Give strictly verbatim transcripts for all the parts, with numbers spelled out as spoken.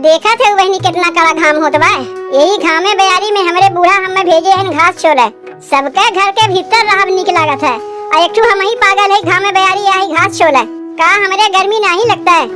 देखत है बहिनी, कितना कड़ा घाम होत बा। यही घामे बयारी में हमरे बूढ़ा हमें भेजे हैं घास छोले। सबके घर के भीतर रहब नीक लागत है, आ एक ठो हमही पागल है, घामे बयारी आई घास छोले। का हमरे गर्मी नहीं लगता है?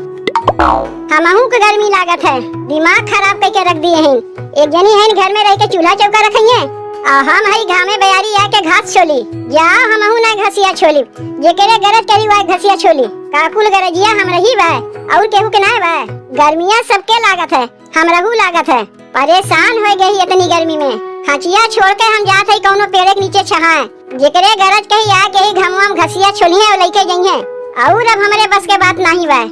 हमहू के गर्मी लागत है, दिमाग खराब करके रख दिए हैं। एक जनी है घर में रह के चूल्हा चौका रखिए, आ हम हई घामे बयारी आके घास छोली। जाओ, हमहू ना घसिया छोली, जेकरे गरज करी वह घसिया छोली। का कुल गरजिया हम रही बा, और केहू के ना बा? गर्मिया सबके लागत है, हमरहू लागत है। परेशान हो गई इतनी गर्मी में, हचिया छोड़ के हम जात है कौनो पेड़ के नीचे छहाए। जेकरे गरज कही आके ही घमवा में घसिया छोलिए और लेके जइहे, और अब हमरे बस के बात नहीं बा।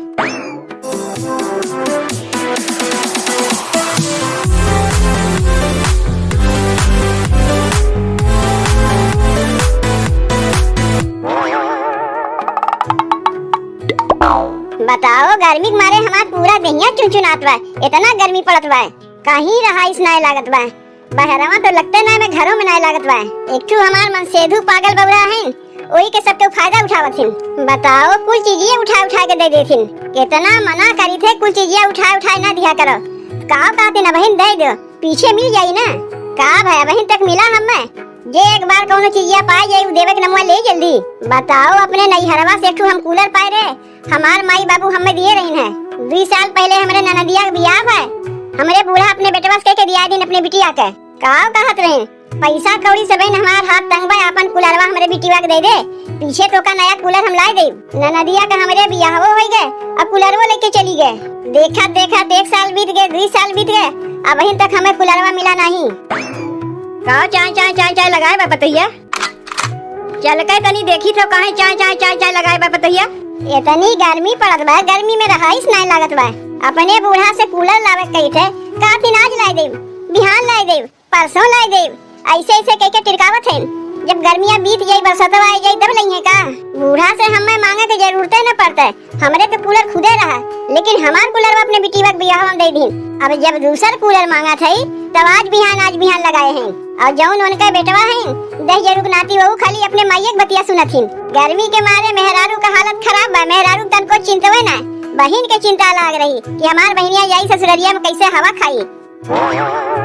बताओ, गर्मी के मारे हमार पूरा देहिया चुनचुनात बा, इतना गर्मी पड़त बा, कहीं रहाइश नाय लागत बा। बहरवा तो लगते ना, मैं घरों में नाय लागत बा। एक ठू हमार मनसेधु पागल बौरा है, वही के सबके फायदा उठावत हिन। बताओ, कुल चीजिए उठा उठा के दे देथिन। कितना मना करी थे, कुल चीजिए उठा उठा ना दिया करो। का कहते ना बहिन, दे दो, पीछे मिल जाई ना। का भया बहिन, तक मिला हमें? जे एक बार कौनो चीजिया पाए जाई, उ देवे के नमुआ ले जल्दी। बताओ, अपने नैहरवा से एक ठू हम कूलर पाए रहे, हमार माई बाबू हमें दिए रहिन है। दुई साल पहले हमरे ननदिया के बियाह है, हमरे बूढ़ा अपने बेटवा से कह के दिया दिन अपने बिटिया के। का कहत रहिन, पैसा कौड़ी से बहिन हमार हाथ तंग बा, आपन कूलरवा हमरे बिटिया के दे दे, पीछे तोका नया कूलर हम लाए देब। ननदिया का हमरे बियाहवो होई गए, अब कूलरवो लेके चली गए। देखत देखत एक साल बीत गए, दुई साल बीत गए, अबहिन तक हमें कूलरवा मिला नहीं। का चाय चाय चाय चाय लगाए बा पतोहिया? चल के तनी देखी तो काहे चाय चाय चाय चाय लगाए बा पतोहिया। इतनी गर्मी पड़त बा, गर्मी में रहाइश नाय लागत बा। अपने बूढ़ा से कूलर लावे के कही थे, का दिन आज लाए देब, बिहान लाए देब, परसों लाए देब, ऐसे ऐसे कह के टिरकावत है। जब गर्मियाँ बीत जाई, बरसतवा आ जाई, तब लइहे का? बूढ़ा से हमें मांगे के जरूरते न पड़ते। हमरे तो कूलर खुदे रहा, लेकिन हमार कूलरवा अपने बिटिया के बियाह में दे दीन। अब जब दूसर कूलर मांगा थे, तब आज बिहान, आज बिहान लगाए हैं। और जौन उनके बेटवा हैं, दहिजरू के नाती, वहू खाली अपने माइये के बतिया सुनत हिन। गर्मी के मारे मेहरारू का हालत खराब बा। मेहरारू के तनको चिंतवे ना, बहिन के चिंता लाग रही कि हमार बहिनिया जाई ससुररिया में कैसे हवा खाई।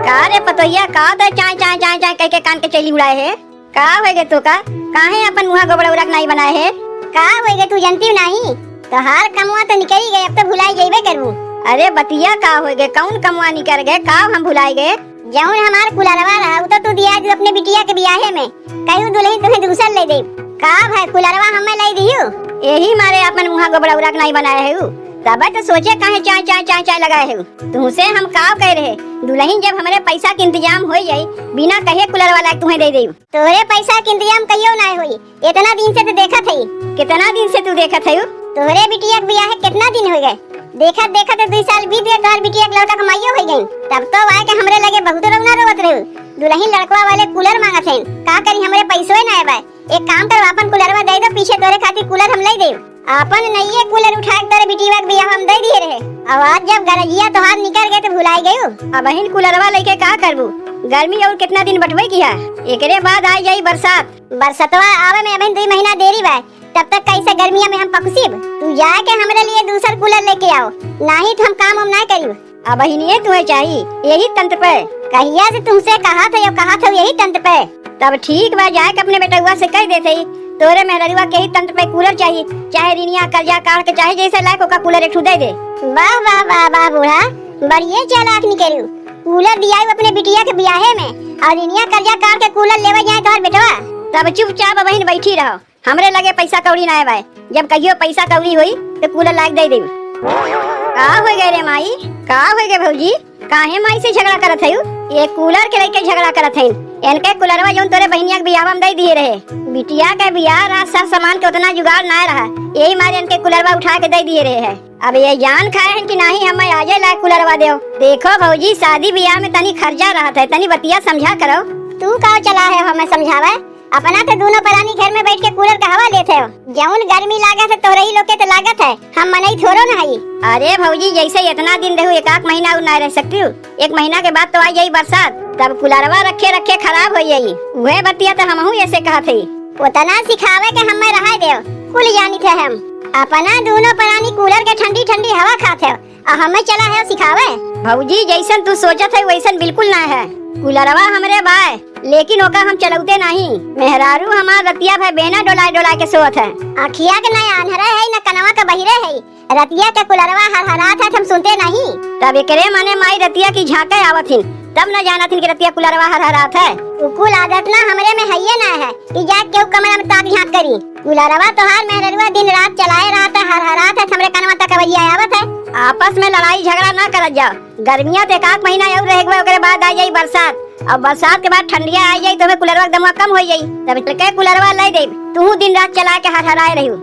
का रे पतोहिया, का तो चाय चाय चाय चाय कह के कान के चली उड़ाए है? का होए गे तोका? काहे अपन मुँहा गोबड़ौरा के नाई बनाए है? का होए गे, तू जनती नाही? तोहार कमवा तो निकरी गए, अब तो भुलाई जइबे करबू। अरे बतिया, का होए गे? कौन कमवा निकर गए? का हम भुलाई गए? जौन हमार कुलरवा रहा, उ तो तू दिया दू अपने बिटिया के बियाहे में। कहू दुलहिन तुम्हें दूसर ले देब। का भाई, कुलरवा हमें ले दियो? यही मारे अपन मुँहा गोबड़ौरा के नाई बनाए है उ। तबे तो सोचे काहे चाय चाय चाय चाय लगाए है उ। तुहसे हम का कह रहे, दुलहिन जब हमरे पैसा के इंतजाम हो जाई, बिना कहे कुलरवा लाके तुम्हें दे देब। तोहरे पैसा के इंतजाम कहियो ना होई, इतना दिन से तो देखत हई। कितना दिन से तू देखत हई? तोहरे बिटिया के बियाह कितना दिन हो गए? देखत देखत तो दुई साल बीत गए, तोहर बिटिया के लड़का के माइयो हो गई। तब तो आए के हमरे लगे बहुत रोना रोवत रहे। दुलहिन लड़कवा वाले कूलर मांगत हैं, का करी, हमरे पैसों ना आए बा। एक काम कर, आपन कूलरवा दे दो, पीछे तोहरे खातिर कूलर हम ले देब। आपन नइये कूलर उठा के तोरे बिटिया के बियाह हम दे दिए रहे। अब आज जब गरजिया तोहार निकल गए तो भुलाई गयू। अबहिन कूलरवा लेके का करबू? गर्मी और कितना दिन बटवे की है? एकरे बाद आ जाई बरसात। बरसतवा आवे में अबहिन दुई महीना देरी बा, तब तक कैसे गर्मिया में हम पकुसीब? तू जाके हमरे लिए दूसर कूलर लेके आओ, नाही तो हम काम उम ना करीब। अबहिनिये तुम्हें चाही यही तंत्र पे। कहिया से तुमसे कहा था, यो कहा था यही तंत्र पे। तब ठीक बा, जाए के अपने बेटउआ से कह देते ही, तोरे मेहररुआ के ही तंत्र पे कूलर चाही, चाहे ऋणिया कर्जा काढ़ के चाहे जैसे लायक ओका कूलर एक ठू दे दे। वाह, वाह, वाह, वाह बूढ़ा, बढ़िया चालाक निकलू। कूलर दियाऊ अपने बिटिया के बियाहे में और ऋणिया कर्जा काढ़ के कूलर लेवे जाए तोहर बेटवा। तब चुपचाप बहिन बैठी रहो, हमरे लगे पैसा कौड़ी ना बाय। जब कहियो पैसा कौड़ी होई तो कूलर लायक दे देब। का हो गए रे माई, का हो गए भौजी? काहे माई से झगड़ा करत हयू? ये कूलर के लेके झगड़ा करत हईन। इनके कूलरवा जौन तोरे बहिनिया के बियाहवा में दे दिए रहे। बिटिया के बियाह रहा, सब सामान के उतना जुगाड़ ना रहा, यही मारे इनके कूलरवा उठा के दे दिए रहे है। अब ये जान खाए हैं कि नाही, हमें आजे लायक कूलरवा देव। देखो भौजी, शादी बियाह में तनी खर्चा रहत है, तनी बतिया समझा करो। तू का चला है हमें समझावे? अपना तो दोनों परानी घर में बैठ के कूलर का हवा लेते हो। जौन गर्मी लागत है तोहरे ही लोग के तो लागत है, हम मनई थोड़ो न हई। अरे भौजी, जैसे इतना दिन रहू, एक आध महीना और ना रह सकती हूँ। एक महीना के बाद तो आ जाई बरसात, तब कुलरवा रखे रखे खराब हो जाई। उहे बतिया तो हमहू ऐसे कहत हई। उतना सिखावे के हमें रहा देव, कुल जानी थे हम। अपना दोनों परानी कूलर के ठंडी ठंडी हवा खात है, आ हमें चला है सिखावे। भौजी, जैसन तू सोचत है वैसन बिल्कुल ना है। कुलरवा हमरे बाय, लेकिन ओका हम चलौते नहीं। मेहरारू हमार रतिया भर बेना डोलाए डोलाए के सोवत है। अखिया के ना आन्हरे है, ना कनवा के बहिरे है। रतिया के कुलरवा हरहरात है, हम सुनते नहीं। तब एकरे माने माई रतिया की झांके आवत हिन, तब न जानत हिन कि रतिया कुलरवा हरहरात है। उ कुल आदत ना हमरे में हइये ना है कि जाके केहू कमरा में ताक झांक करी। कुलरवा तोहार मेहररुआ दिन रात चलाए रहत है, हरहरात है, हमरे कनवा तक अवैया आवत है। आपस में लड़ाई झगड़ा ना करत जाओ, गर्मिया तो एक आध महीना और रह गए, ओकरे बाद आ जाई बरसात, और बरसात के बाद ठंडिया आ जाई तो हमें कुलरवा के दमवा कम हो जाई, तब चल के कुलरवा ले दे, तू दिन रात चला के हरहराए रहियो।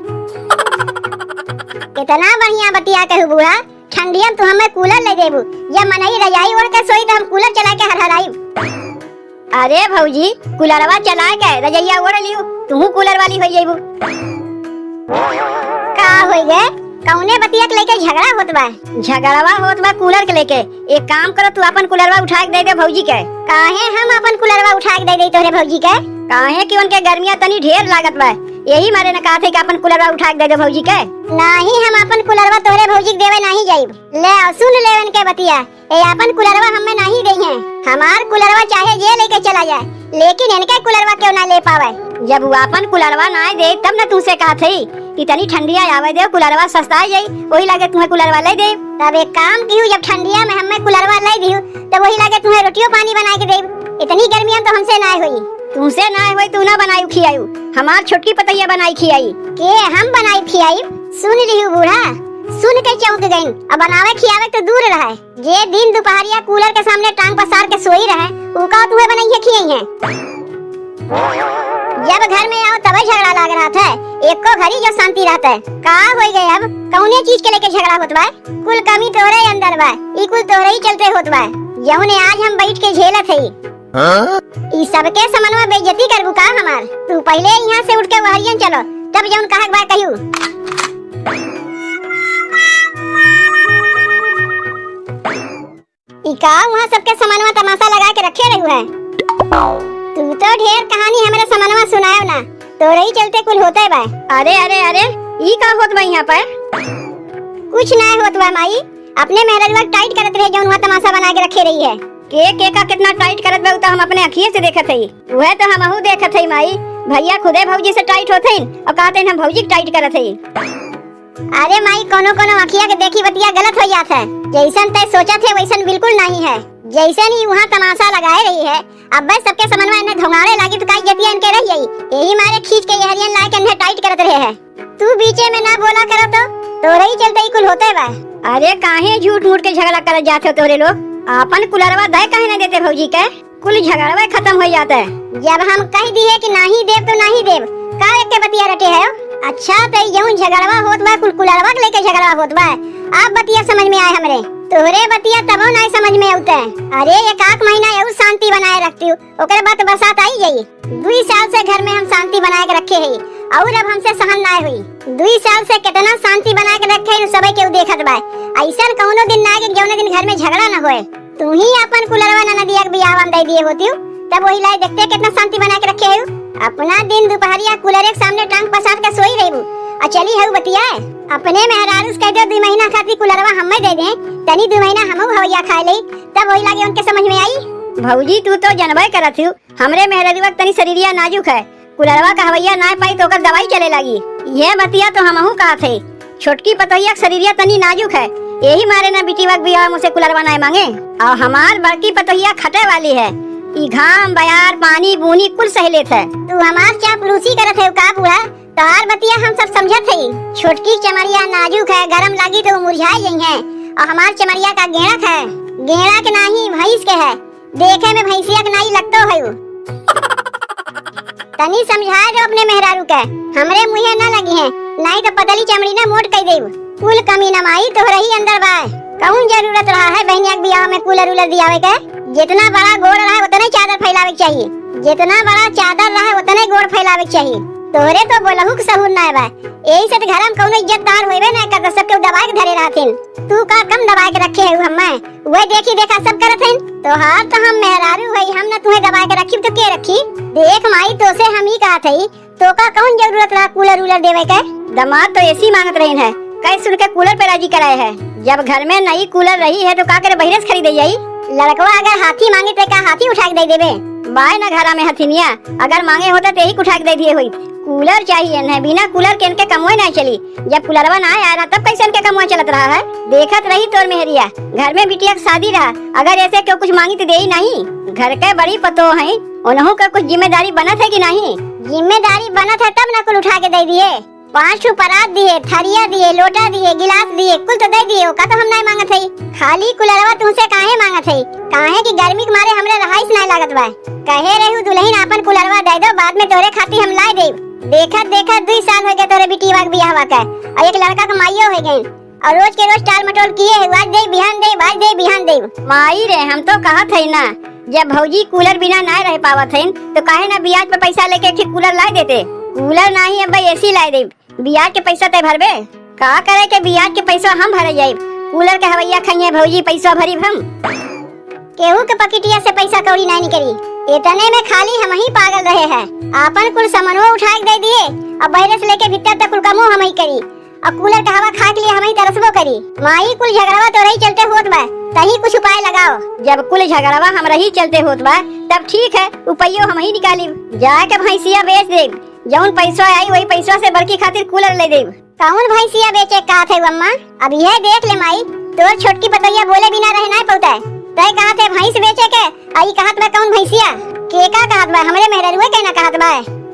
कितना बढ़िया बतिया कहू बूढ़ा, ठंडिया में तू हमें कूलर ले देबू, या मनई रजाई ओढ़ के सोई तो हम कूलर चला के हरहराई। अरे भौजी, कुलरवा चला के रजैया ओढ़ लियो, तू कूलर वाली हो जाइबू। का होई गे? कौने बतिया के लेके झगड़ा होत बा? झगड़वा होत बा कूलर के लेके। एक काम करो, तू अपन कुलरवा उठा के दे दे भौजी के। काहे हम अपन कुलरवा उठा के दे दे तोहरे भौजी के? काहे कि उनके गर्मिया तनी ढेर लागत बा, यही मारे न कहत है कि अपन कुलरवा उठा के दे दे भौजी के। नाही, हम अपन कुलरवा तोहरे भौजी के देवे नाही जाइब। ले आओ, सुन ले इनके बतिया। ए, आपन कुलरवा हमें नाही देइहैं। हमार कुलरवा चाहे जे लेके चला जाए, लेकिन इनके कुलरवा क्यों ना ले पावे। जब वो आपन कुलरवा ना दे, तब न तुमसे कहत हई कि तनी ठंडिया आवे दे, कुलरवा सस्ता जाई, वही लागे तुम्हें कुलरवा ले दे। तब एक काम किहू, जब ठंडिया में हमें कुलरवा ले दिहू, तब वही लागे तुम्हें रोटियो पानी बनाए के देब। इतनी गर्मियां तो हमसे ना होई। तुमसे ना होई, तू ना बनाई खियायू, हमार छोटकी पतैया बनाई खियाई। के हम बनाई खियाई? सुन लिहू बूढ़ा, सुन के चौंक गईन। अब बनावे खियावे तो दूर रहे, जे दिन दुपहरिया कूलर के सामने टांग पसार के सोई रहे, ऊ का तुहे बनइहे खियइहे? जब घर में आओ तबे झगड़ा लाग रहत है, एको घड़ी जो शांति रहत है। का होई गए अब? कौने चीज के लेके झगड़ा होत बा? कुल कमी तोहरे अंदर बा, ई कुल तोहरे ही चलते होत बा। जौने आज हम बैठ के झेलत हई। हाँ? ई सबके समनवा बेइज्जती करबू का हमार? तू पहिले यहाँ से उठ के वहरियन चलो, तब जौन कहक बा कहियो। ई का वहाँ सबके समनवा तमाशा लगा के रखे रहू है? तू तो ढेर कहानी हमरे समनवा सुनायो ना, तोरे ही चलते कुल होते बा। अरे, अरे, अरे, ई का होत बा यहाँ पर? कुछ ना होत बा माई, अपने मेहररुआ के टाइट करत रहे, जौन वहाँ तमाशा बना के रखे रही है। के, के का कितना टाइट करत बा, उ तो हम अपने अखिए से देखत हई। उहे तो हमहू देखत हई माई, भैया खुदे भौजी से टाइट होत हईन और कहत हईन हम भौजी के टाइट करत हई। अरे माई, कोनो कोनो अखिया के देखी बतिया गलत हो जात है। जैसन तय सोचत है वैसन बिल्कुल नहीं है। जैसन ही वहाँ तमाशा लगाए रही है, अब बस सबके समनवा इन्हें धोंगाड़े लागी तो काई जतिया इनके रह जाई। यही मारे खींच के यहरियन ला के इन्हें टाइट करत रहे है। तू बीचे में ना बोला करो तो, तोरे ही चलते ही कुल होते बा। अरे काहे झूठ मूठ के झगड़ा करत जात हो तोरे लोग? आपन कुलरवा दे काहे ना देते भौजी के? कुल झगड़वा खत्म हो जाता है। जब हम कह दिए कि नहीं देब तो नहीं देब, का एक के बतिया रटे है? अच्छा तो जौन झगड़वा होत बा, कुल कुलरवा के लेके झगड़वा होत बा। आप बतिया समझ में आए हमरे, तोहरे बतिया तबो नहीं समझ में आउते। अरे एक आध महीना और शांति बनाए रखती हूँ, ओकरे बाद बरसात आई जाई। दुई साल से घर में हम शांति बनाए के रखे हई और अब हमसे सहन ना हुई। दुई साल से कितना शांति बनाए के रखे हई, सबे केहू देखत बा। ऐसन कौनो दिन ना आए कि जौने दिन घर में झगड़ा न होए। तू ही अपन कुलरवा ननदिया के बियाह में दे दिए होती, तब वही लाई देखते कितना शांति बनाए के रखे हई। अपना दिन दुपहरिया कूलर के सामने टांग पसार के सोई रहबू, आ चली हऊ बतियाए। अपने मेहरारू से कह दे दुई महीना खातिर कुलरवा हमें दे दे, तनी दुई महीना हमहू हवैया खाए ले, तब वही लागे उनके समझ में आई। भौजी तू तो जनबे करत हऊ, हमरे मेहररुआ के तनी शरीरिया नाजुक है, कुलरवा का हवैया ना पाई तो ओकर दवाई चले लागी। ये बतिया तो हमहू कहत है, छोटकी पतोहिया के शरीरिया तनी नाजुक है, यही मारे ना बिटिवा के बियाह में से कुलरवा ना मांगे। और हमार बड़की पतोहिया खटे वाली है, ई घाम बयार पानी बूनी कुल सह लेत है। तू हमार चापलूसी करत है का बूढ़ा? तोहार बतिया हम सब समझत हई। छोटकी चमड़िया नाजुक है, गरम लागी तो मुरझाए जइहैं। और हमार चमड़िया का गेड़क है, गेड़ा के नाही भैंस के है। देखे में भैंसिया के नाई लगतो है उ। तनी समझाए दो अपने मेहरारू के, हमरे मुँहे न लगी है, नाई तो पतली चमड़ी ना मोट कई देब। कुल कमी न माई तोहरे ही अंदर बा। कौन जरूरत रहा है बहनिया के बियाह में कूलर उलर दियावे के? जितना बड़ा गोड़ रहा उतने चादर फैलावे के चाहिए, जितना बड़ा चादर रहा उतने गोड़ फैलावे के चाहिए। तोहरे तो बोलहू के सहूर ना बा, यही से तो घर में कौनो इज्जतदार होइबे ना करता, सब केहू दबाए के धरे रहथिन। तू का कम दबाए के रखे है हमें? वह देखी देखा सब करत हन। तोहार तो हम मेहरारू हई, हम न तुहे दबाए के रखी तो के रखी? देख माई, तो से हम ही कहत हई, तो का कौन जरूरत रहा कूलर उलर देवे के? दमाद तो एसी मांगत रहिन है, कई सुन के कूलर पे राजी कराए है। जब घर में नई कूलर रही है तो का करे बहिरे से खरीदे जाई? लड़कवा अगर हाथी मांगे तो का हाथी उठा के दे देबे? बाय ना घरा में हथिनिया, अगर मांगे होता तो यही उठा के दे दिए होई। कूलर चाहिए न, बिना कूलर के इनके कमवे ना चली। जब कूलरवा ना आया रहा तब कैसे इनके कमवा चलत रहा है? देखत रही तोर मेहरिया, घर में बिटिया के शादी रहा, अगर ऐसे क्यों कुछ मांगी तो देई नहीं। घर के बड़ी पतो है, उन्हों का कुछ जिम्मेदारी बनत है कि नहीं? जिम्मेदारी बनत है तब ना कुल उठा के दे दिए। पाँच ठो परात दिए, थरिया दिए, लोटा दिए, गिलास दिए, कुल तो दे दिए, ओका तो हम नाय मांगत हई। खाली कुलरवा तुमसे काहे मांगत हई? काहे कि गर्मी के मारे हमरे रहाइस नाय लागत बा। कहे रहू दुल्हन आपन कुलरवा दे दो, बाद में तोरे खातिर हम लाय देब। देखत देखत दुई साल हो गए तोरे बिटिया के बियाहवा के, और एक लड़का के माइयो हो गए, और रोज के रोज टाल मटोल किए है, आज दे बिहान दे, आज दे बिहान दे। माई रे, हम तो कहत हई ना, जब भौजी कूलर बिना नाय रह पावत हईन, तो काहे ना बियाज पे पैसा लेके एक ठे कूलर लाय देते। कूलर नाही, अब एसी लाय देब। बियाज के पैसा तय भरबे? का करे के बियाज के पैसा हम भरे जाइब? कूलर के हवैया खइहे भौजी, पैसा भरीब हम। केहू के पकिटिया से पैसा कौड़ी नाय निकली। इतने में खाली हम ही पागल रहे हैं, आपन कुल सामानवा उठा के दे दिए, अब बहरे से लेके भीतर तक कुल कमो हम ही करी, और कूलर के हवा खा के लिए हम ही तरसबो करी। माई, कुल झगड़वा तोरही चलते होत बा, तही कुछ उपाय लगाओ। जब कुल झगड़वा हमरही चलते होत बा, तब ठीक है, उपायो हम ही निकाली। जाए के भैंसिया बेच देब, जौन पैसा आई वही पैसा से बड़की खातिर कूलर ले देब। कौन भैंसिया बेचे कहत है अम्मा? अब यह देख ले माई, तोर छोटकी पतोहिया बोले बिना रह नाय पौता है। तय कहत है भैंस बेचे के, आ ई कहत बा कौन भैंसिया? के का कहत बा? हमरे मेहररुए के ना कहत बा।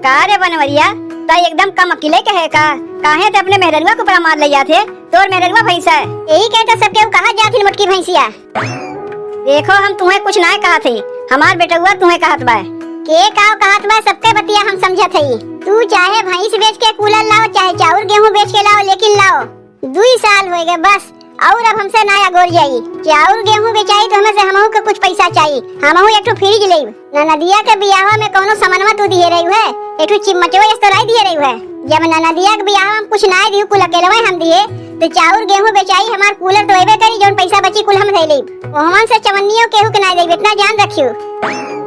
का रे बनवरिया, तय एकदम कम अकिले के है का? काहे ते अपने मेहररुआ के ऊपर मार ले जात है? तोर मेहररुआ भैंस है। यही कहता सब केहू कहत जात ही मोटकी भैंसिया। देखो, हम तुम्हें कुछ नाय कहत है, हमार बेटउआ तुम्हें कहत बा। के का कहत बा, सबके बतिया हम समझत हई। तू चाहे भैंस बेच के कूलर लाओ, चाहे चाउर गेहूं बेच के लाओ, लेकिन लाओ। दुई साल हो गए बस, और अब हमसे ना अगोर जाई। चाउर गेहूं बेचाई तो हमें से हमहू के कुछ पैसा चाही, हमहू एक ठो फ्रिज लेब। ननदिया के बियाहवा में कौनो सामानवा तू दिए रही है, एक ठो चिमचवा इस तो लाई दिए रही है। जब ननदिया के बियाहवा में कुछ ना दियो, कुल अकेलवे हम दिए, तो चाउर गेहूं बेचाई, हमार कूलर तो एबे करी, जौन पैसा बची कुल हम दे लेब। ओहमन से चवन्नियों केहू के ना देब, इतना जान रखियो।